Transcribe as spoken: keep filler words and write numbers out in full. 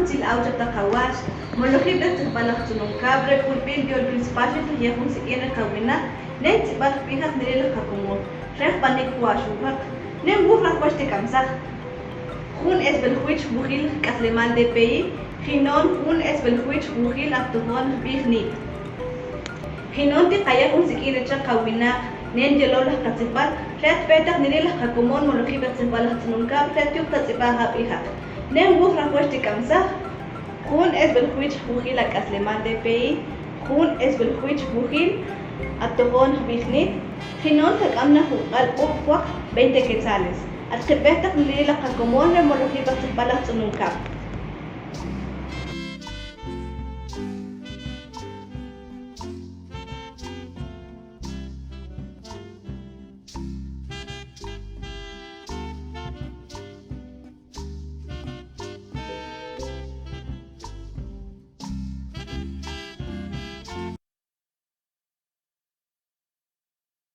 Chilaw chapta kawash, molojibel tzijbalaj tzunun kab re kulbil diol principal xi tuye jun sik'in re kawina, nen tzijbal jbijak nililaj kakumon, rej banik kuax ujak, nen wuj rajuex ti kamsaj. Jun esbel jwich jwujil k'aslemal D P I, jinon jun esbel jwich jwujil atojon jbijnit. Jinon ti kaya jun sik'in re chak kawina, nen yelolaj katzijbal, rej tpejtak nililaj kakumon molojibel tzijbalaj tzunun kab, rej yuk ta tz'ibaj jbijak. Nen wuj rajuex ti kamsaj, jun esbel jwich jwujil a k'aslemal D P I, jun esbel jwich jwujil atojon jbijnit, jinon ta k'amna juk'al uk' puak veinte quetzales. Atxipejtak nililaj kakumon re molojibel tzijbalaj tzunun kab.